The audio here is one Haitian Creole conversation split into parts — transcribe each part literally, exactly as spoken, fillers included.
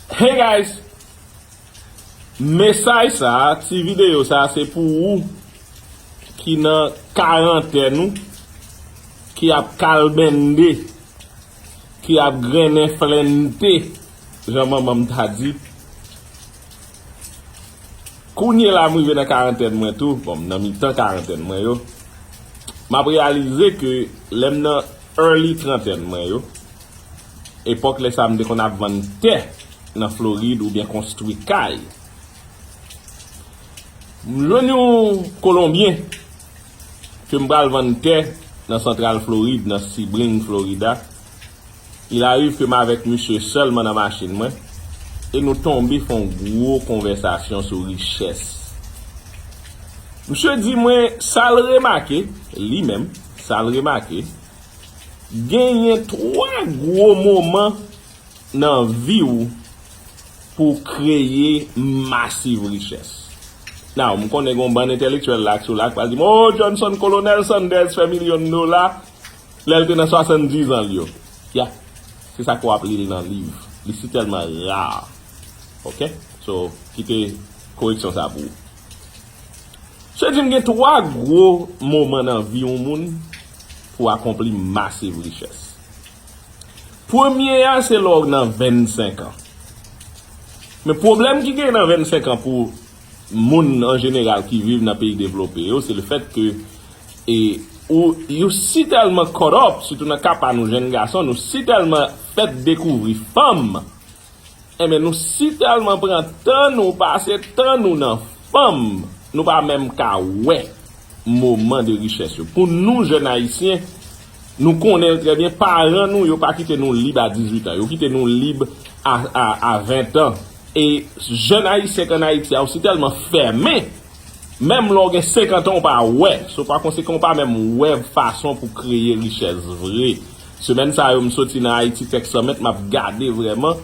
Hey guys! Mesaj sa, ti videyo sa se pou ou ki nan karantèn ou, ki ap kalbende, ki ap grennen flente, jan manman m ta di. Kounye la m rive nan karantèn mwen tou, bon, m nan mitan karantèn mwen yo. M ap reyalize ke lè m nan early trantèn mwen yo, epòk lè sa m te konn ap vann tè nan Florid oubyen konstwi kay. M jwenn yon Kolonbyen ke m pral vann tè nan Santral Florid, nan Sebring, Florida. Il arrive ke m avèk misye sèlman nan machin mwen, e nou tonbe fè yon gwo konvèsasyon sou richès. Misye di mwen sa l remake, li menm, sa l remake, genyen twa gwo moman nan vi w pou w kreye masiv richès. Now, m konnen gen yon bann entèlektyèl la k sou la k pral di m, "Oh, Johnson, Kolonèl Sanders fè milyon dola lè l te nan swasanndizan l yo." Ya, se sa k w ap li l nan liv. Li si tèlman ra. Oke? So, kite koreksyon sa pou ou. Se di m gen twa gwo moman nan vi yon moun pou akonpli masiv richès. Premye a se lè w nan vennsenk an. Men pwoblèm ki gen nan vennsenk an pou moun an jeneral ki viv nan peyi devlope yo, se le fèt ke e, ou, yo si tèlman caught up, sitou nan ka pa nou jèn gason, nou si tèlman fèt dekouvri fanm, enben nou si tèlman pran tan nou, pase tan nou nan fanm, nou pa menm ka wè moman de richès yo. Pou nou, jèn ayisyen, nou konnen l trè byen, paran nou, yo pa kite nou lib a dizuit an, yo kite nou lib a, a, a ven an. E jèn ayisyen k ann Ayiti a osi tèlman fèmen, menm lè w gen senkant an, w pa wè. So, pa konsekan, w pa menm wè fason pou kreye richès vre. Semèn sa yo, m soti nan Haiti Tech Summit, m ap gade vrèman.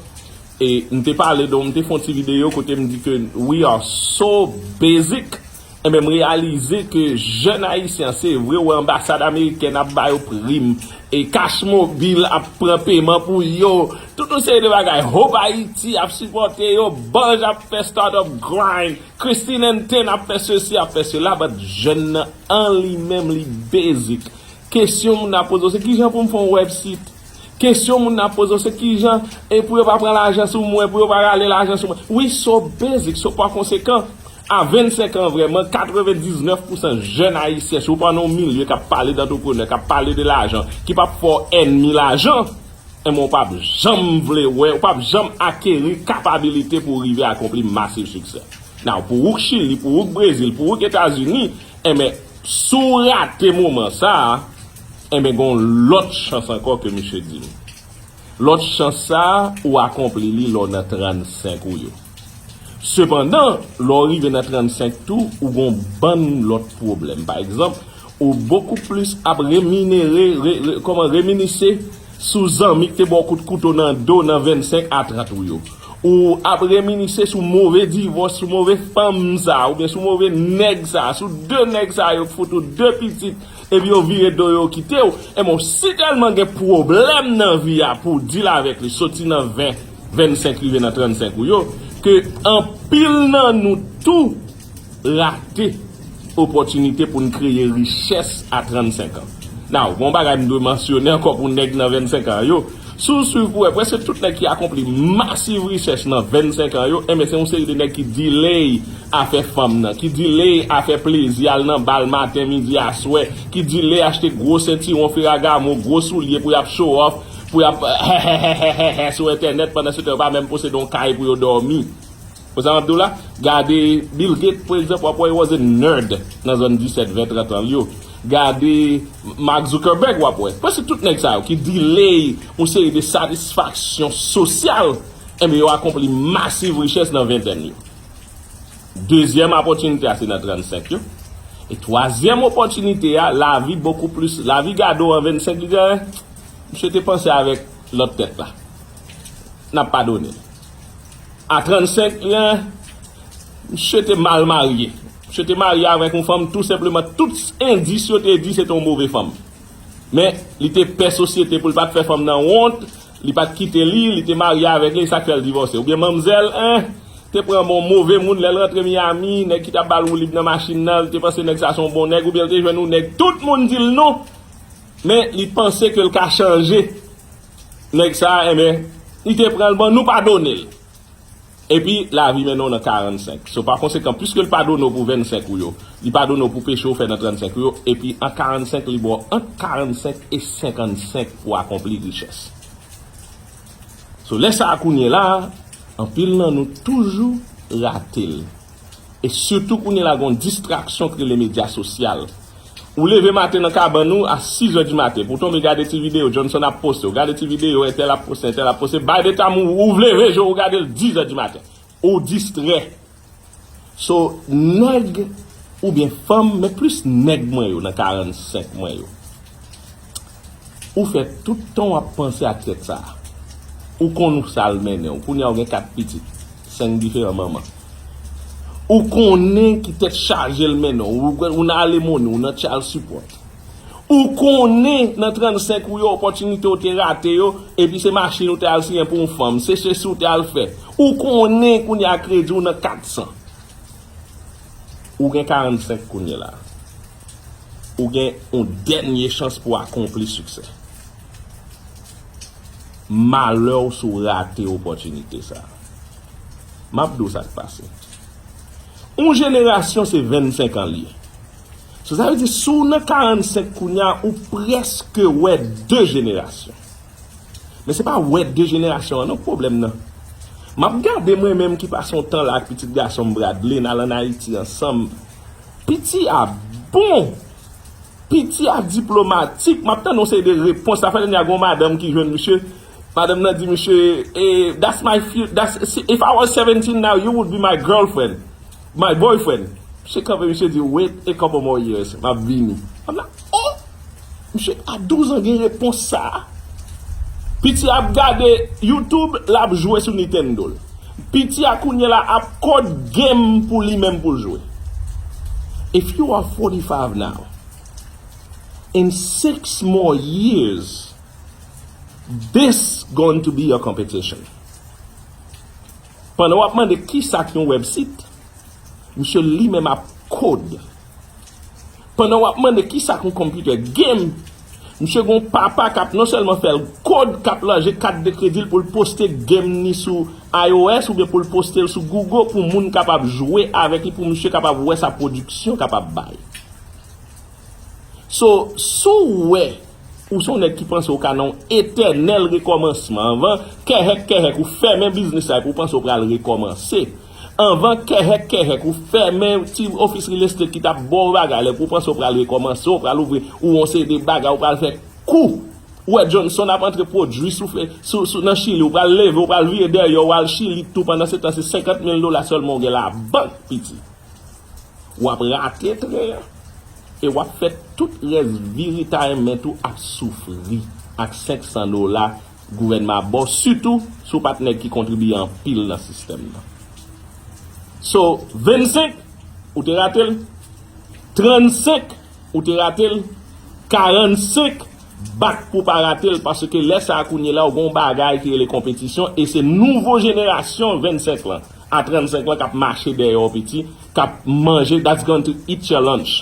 E m te pale de, m te fè yon ti videyo kote m di ke we are so basic. Enben, m reyalize ke jèn ayisyen, se vre, wè anbasad amerikèn ap ba yo prim, e Cash Mobil ap pran peman pou yo, tout yon seri de bagay. Hope Haiti ap sipòte yo, Banj ap fè startup grind, Christine and Ten ap fè sesi, ap fè sela, but jèn nan an li menm, li basic. Kesyon moun ap poze w se kijan pou m fè yon website. Kesyon moun ap poze w se kijan e pou yo pa pran lajan sou mwen, pou yo pa rale lajan sou mwen. We so basic, so pa konsekan, a vennsenk an vrèman, katrevendiznèf pousan jèn ayisyen, si w pa nan yon milye k ap pale d antreprenè, k ap pale de lajan, ki p ap fè w ènmi lajan, enben w p ap janm vle wè, w p ap janm akeri kapabilite pou w rive akonpli masiv siksè. Now, pou ou k Chili, pou ou k Brezil, pou ou k Etazini, enben, si w rate moman sa a, enben, gen yon lòt chans ankò ke misye di m. Lòt chans sa a, ou akonpli li lè w nan trannsenk ou yo. Sepandan, lè w rive nan trannsenk tou, ou gen yon bann lòt pwoblèm. Pa egzanp, ou bokou plis ap reminere, re, re, kòman, reminise sou zanmi k te ba w kout kouto nan do nan vennsenk a trant ou yo. Ou ap reminise sou move divòs, sou move fanm sa, oubyen sou move nèg sa, sou de nèg sa yo k fout ou de pitit, epi yo vire do yo kite w. Enben, w si tèlman gen pwoblèm nan vi a pou w deal avèk li, soti nan ven, vennsenk rive nan trannsenk ou yo, ke anpil nan nou tou rate opòtinite pou n kreye richès a trannsenk an. Now, gon bagay m dwe mansyone ankò pou nèg nan vennsenk an yo. Si w swiv pou wè, prèske tout nèg ki akonpli masiv richès nan vennsenk an yo, enben, se yon seri de nèg ki delay afè fanm nan, ki delay afè plezi, al nan bal maten, midi, aswè, ki delay achte gwo sentiwon Ferragamo, gwo soulye pou y ap show off, pou y ap sou entènèt, pandan se tan yo pa menm posede yon kay pou yo dòmi. Ou sa m ap di w la? Gade Bill Gates, pa egzanp, w ap wè he was a nerd nan zòn disèt, ven, trant an l yo. Gade Mark Zuckerberg, w ap wè. Prèske tout nèg sa yo ki delay yon seri de satisfaksyon sosyal, enben, yo akonpli masiv richès nan ventèn yo. Dezyèm opòtinite a, se nan trannsenk yo. E twazyèm opòtinite a, lavi bokou plis, lavi gade w an vennsenk, li di, "Eh, misye te panse avèk lòt tèt la. N ap padone l." A trannsenk li an, misye te mal marye. Misye te marye avèk yon fanm, tou senpleman, tout endis yo te di se te yon move fanm. Men, li te pè sosyete pou l pa t fè fanm nan wont, Li pa t kite li, li te marye avèk li, e sa k fè l divòse. Oubyen manmzèl, en, te pran yon move moun, lè l rantre Miami, nèg ki t ap ba l woulib nan machin nan, li te panse nèg sa se yon bon nèg, oubyen l te jwenn yon nèg, tout moun di l non, men li panse ke l ka chanje. Nèg sa, enben, li te pran l, bon, nou padone l. Epi, lavi mennen w nan karannsenk. So, pa konsekan, piske l padone w pou vennsenk ou yo, li padone w pou peche w fè nan trannsenk ou yo, epi an karannsenk, li ba w ant karannsenk e senkannsenk pou w akonpli richès. So, lè sa a kounye la, anpil nan nou toujou rate l. E sitou kounye la, gen yon distraksyon k rele medya sosyal. Ou leve maten nan kabann ou a sis zè di maten, pou w tonbe gade ti videyo, Johnson ap poste, ou gade ti videyo, entèl ap poste, entèl ap poste, by the time ou, ou leve je w, ou gade l dis zè di maten. Ou distrè. So, nèg oubyen fanm, men plis nèg mwen yo nan karannsenk mwen yo. Ou fè tout tan w ap panse a tèt sa a. Ou konn ou sa l mennen w. Kounye a ou gen kat pitit, senk diferan manman. Ou konnen ki tèt chaje l mennen w. Ou, ou nan alimoni, ou nan child support. Ou konnen nan trannsenk ou yo, opòtinite w te rate yo, epi se machin ou te al siyen pou yon fanm, se sesi ou te al fè. Ou konnen kounye a kredi w nan kat san. Ou gen karannsenk kounye la. Ou gen yon dènye chans pou w akonpli siksè. Malè w si w rate opòtinite sa a. M ap di w sa k pase. Yon jenerasyon se vennsenk an li ye. So, sa vle di, si w nan karannsenk kounye a, ou prèske wè de jenerasyon. Men se pa wè de jenerasyon an non k pwoblèm nan. M ap gade mwen menm ki pase yon tan la ak pitit gason m Bradley, n al ann Ayiti ansanm. Piti a bon! Piti a diplomatik. M ap tande yon seri de repons. Sa fè lè gen yon madanm ki jwenn misye. Madanm nan di misye, eh, that's my fu- that's, if I was seventeen now, you would be my girlfriend, my boyfriend. Misye kanpe, misye di, wait a couple more years, m ap vini. M la, oh! Misye a douz an gen repons sa a. Piti ap gade YouTube, l ap jwe sou Nintendo l. Piti a kounye la ap code game pou li menm pou l jwe. If you are forty-five now, in six more years, this going to be your competition. Pandan w ap mande ki sa k yon website, misye li menm ap code. Pandan w ap mande ki sa k yon computer game, misye gen yon papa k ap non sèlman fè l code, k ap lanje kat de kredi l pou l poste game ni sou iOS oubyen pou l poste l sou Google pou moun kapab jwe avèk li, pou misye kapab wè sa pwodiksyon kapab bay. So, si w wè ou se yon nèg ki panse w ka nan yon etènèl rekòmansman, anvan kèhèk kèhèk ou fèmen biznis la epi w panse w pral rekòmanse, anvan kèhèk kèhèk ou fèmen ti ofis real estate ki t ap ba w bagay la epi w panse w pral rekòmanse, w pral ouvri ou yon seri de bagay, ou pral fè kou. Ou wè Johnson ap antre pwodui sou, fe- sou, sou, nan Chili, ou pral leve, ou pral vire dèyè, ou al Chili tou, pandan se tan se senkant mil dola sèlman ou gen labank, piti. W ap rate tren an. E w ap fè tout rès vi retirement ou ap soufri ak senk san dola gouvènman ap ba w, sitou si w pa t nèg ki kontribiye anpil nan sistèm nan. So, vennsenk, ou te rate l. Trannsenk, ou te rate l. Karannsenk, bat pou w pa rate l, paske lè sa a kounye la, ou gen yon bagay ki rele konpetisyon, e se nouvo jenerasyon vennsenk lan a trannsenk lan k ap mache dèyè w piti, k ap manje, that's going to eat your lunch.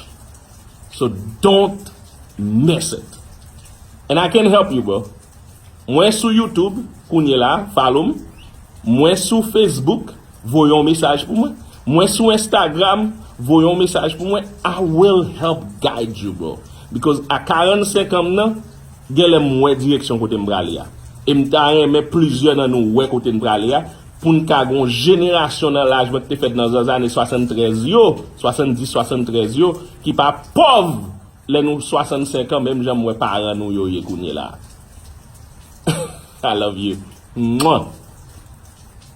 So don't miss it. And I can help you, bro. Mwen sou YouTube, kounye la, follow m. Mwen sou Facebook, voye yon mesaj pou mwen. Mwen sou Instagram, voye yon mesaj pou mwen. I will help guide you, bro. Because a karannsenk an m nan, genlè m wè direksyon kote m prale a. E m ta renmen plizyè nan nou wè kote n prale a, pou n ka gen yon jenerasyon nan laj mwen ki te fèt nan zane swasanntrèz yo, swasanndis, swasanntrèz yo, ki pa pòv lè nou swasannsenk an, menm jan m wè paran nou yo ye kounye la. I love you. Mwah.